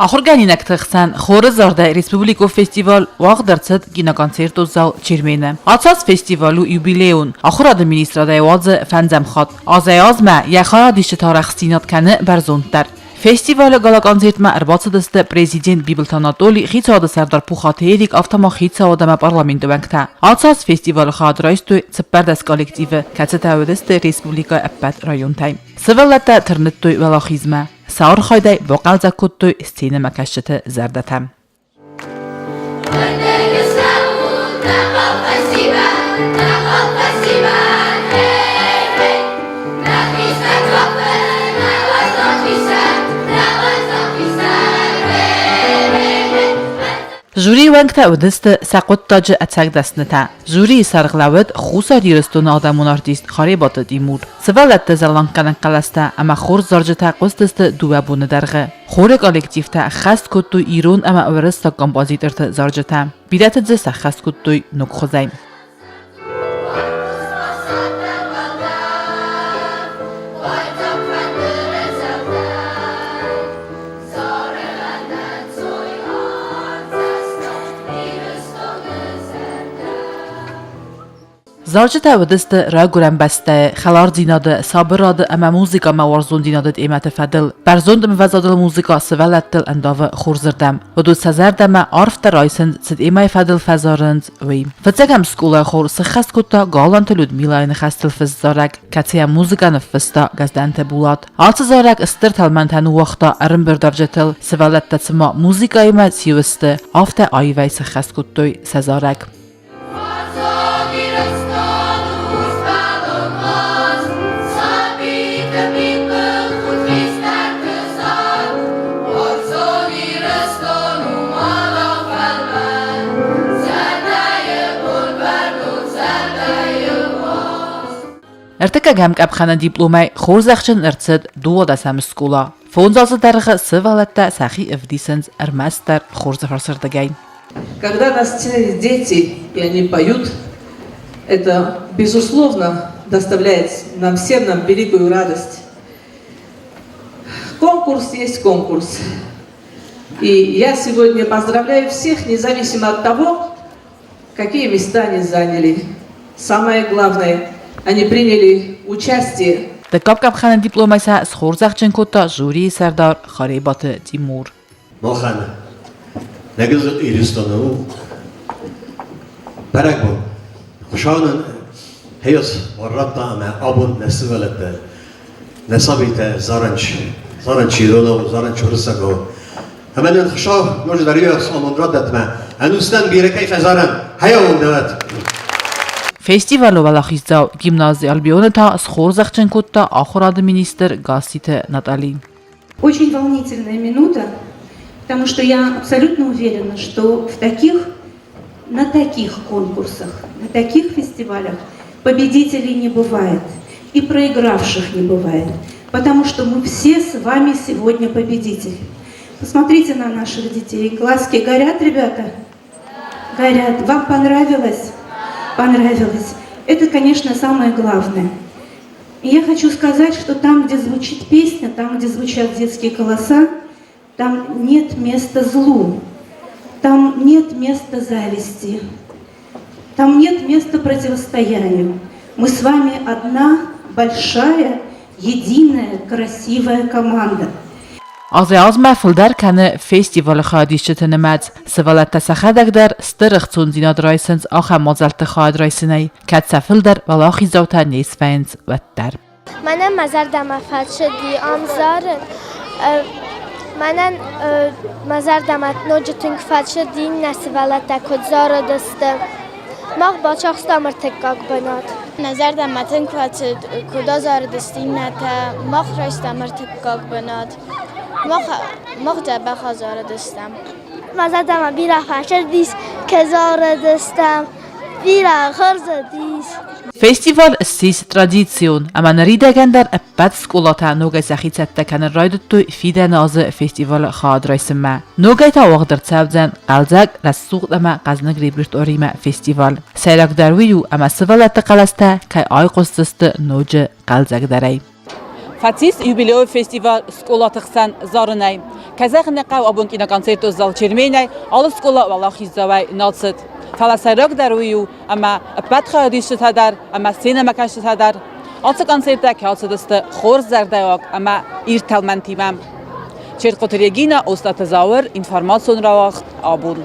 Ахуыргӕнинӕгты хсӕн хоры зӕрдӕ республикон фестиваль уагъд ӕрцыд киноконцертон зал Чермен-ы. Ацы аз фестиваль у юбилейон. Ахуырады министрадӕй уадзы фӕндзӕм хатт. Азӕй-азмӕ йӕ хайадисджыты арӕхстдзинад кӕны бӕрзонддӕр. Фестивалы гала-концертмӕ ӕрбацыдысты президент Бибылты Анатоли, хицауады сӕрдар Пухаты Эрик, афтӕ ма хицауад ӕмӕ парламенты уӕнгтӕ. Ацы аз фестивалы хайад райстой 14 коллективы, кӕцытӕ уыдысты республикӕйы ӕппӕт районтӕй. Сывӕллӕттӕ тырныдтой уӕлахизмӕ. Сӕ архайдӕй бахъӕлдзӕг кодтой сценӕмӕкӕсджыты зӕрдӕтӕ. Жюрийы уӕнгтӕ уыдысты сӕ хъуыддаджы ӕцӕг дӕснытӕ. Жюрийы сӕргълӕууӕг Хуссар Ирыстоны адӕмон артист Харебаты Тимур. Сывӕллӕтты зӕлланггӕнӕг хъӕлӕстӕ ӕмӕ хорз зарджытӕ хъуыстысты дыууӕ боны дӕргъы. Хоры коллективтӕ ӕххӕст кодтой ирон ӕмӕ уырыссаг композиторты зарджытӕ. Бирӕты дзы сӕххӕст кодтой ног хуызӕй. Зарджытӕ уыдысты райгуырӕн бӕстӕйы хӕлардзинады, сабырады ӕмӕ музыкӕмӕ уарзондзинады темӕты фӕдыл. Бӕрзонд ӕмвӕзадыл музыкӕ сывӕллӕттыл ӕндавы хорзырдӕм. Уыдон сӕ зӕрдӕмӕ арфдӕр райсынц, цы темӕйы фӕдыл фӕзарынц, уый. Фыццӕгӕм скъолайы хор сыххӕст кодта Галанты Людмилӕйы ныхӕстыл фыст зарӕг, кӕцыйӕ музыкӕ ныффыста Гӕздӕнты Булат. Ацы зарӕг стыр тӕлмӕнтӕ ныууагъта ӕрӕмбырдуӕвджытыл, сывӕллӕттӕ цыма музыкӕимӕ сиу сты, афтӕ аивӕй сыххӕст кодтой сӕ зарӕг. Ӕртыккӕгӕм къӕпхӕны дипломӕй хорзӕхджын ӕрцыд дыууадӕсӕм скъола. Фондз азы дӕргъы сывӕллӕттӕ сӕхи ӕвдисынц ӕрмӕстдӕр хорзы фӕрсырдыгӕй. Когда на сцене дети, и они поют, это, безусловно, доставляет нам всем нам великую радость. Конкурс есть конкурс. И я сегодня поздравляю всех, независимо от того, какие места они заняли. Самое главное, они приняли участие. Дыккаг къӕпхӕны дипломӕй сӕ схорзӕхджын кодта жюрийы сӕрдар Харебаты Тимур. Махӕн нӕ гыццыл Иристоны у бӕрӕгбон. Хуыцау нын хӕс радта ӕмӕ абон нӕ сывӕллӕттӕ, нӕ сабитӕ зарынч, зарынч иронау, зарынч уырыссагау. Ӕмӕ нын Хуыцау ноджыдӕр иу амонд радтӕд ӕмӕ ӕнустӕм бирӕ кӕй фӕзарӕм, хӕйауон дӕуӕт! Фестивалы уӕлахиздзау гимнази Альбион-ы та схорзӕхджын кодта ахуырады министр Гасситы Натали. Очень волнительная минута, потому что я абсолютно уверена, что в таких, на таких конкурсах, на таких фестивалях победителей не бывает и проигравших не бывает, потому что мы все с вами сегодня победители. Посмотрите на наших детей. Глазки горят, ребята? Горят. Вам понравилось? Понравилось. Это, конечно, самое главное. И я хочу сказать, что там, где звучит песня, там, где звучат детские голоса, там нет места злу, там нет места зависти, там нет места противостоянию. Мы с вами одна большая, единая, красивая команда. Азӕй-азмӕ фылдӕр кӕны фестивалы хайадисджыты нымӕц. Сывӕллӕттӕ сӕхӕдӕг дӕр стыр ӕхцондзинад райсынц ахӕм мадзӕлтты хайад райсынӕй, кӕд сӕ фылдӕр уӕлахиздзаутӕ не свӕййынц, уӕддӕр. Мӕнӕн мӕ зӕрдӕмӕ фӕцыди ам зарын. Мӕнӕн мӕ зӕрдӕмӕ ноджы тынг фӕцыди иннӕ сывӕллӕттӕ куыд зарыдысты. Мах бацахстам ӕртыккаг бынат. Нӕ зӕрдӕмӕ тынг фӕцыд, куыд азарыдысты иннӕтӕ. Мах райстам ӕртыккаг бынат. Мах дзӕбӕх азарыдыстӕм. Мӕ зӕрдӕмӕ бирӕ фӕцыдис, кӕй зарыдыстӕм. Бирӕ хӕрзадис. Фестиваль ссис традицион, ӕмӕ ныридӕгӕн дӕр ӕппӕт скъолатӕ ногӕй сӕхи цӕттӕ кӕнын райдыдтой фидӕны азы фестивалы хайад райсынмӕ. Ногӕй та уагъд ӕрцӕудзӕн хъӕлдзӕг, рӕсугъд ӕмӕ хъӕзныг репертуаримӕ фестиваль. Сӕйрагдӕр уый у, ӕмӕ сывӕллӕтты хъӕлӕстӕ кӕй айхъуысдзысты ноджы хъӕлдзӕгдӕрӕй. Фӕцис юбилейон фестиваль скъолаты хсӕн зарынӕй. Кӕй зӕгъын ӕй хъӕуы, абон киноконцертон зал Черменӕй алы скъола уӕлахиздзауӕй нал цыд. Фӕлӕ сӕйрагдӕр уый у, ӕмӕ ӕппӕт хайадисджытӕ дӕр ӕмӕ сценӕмӕкӕсджытӕ дӕр ацы концерттӕ кӕцыдысты хорз зӕрдӕйаг ӕмӕ ирд тӕлмӕнтимӕ. Чертхъоты Регина, Остъаты Зауыр, информацион рауагъд абон.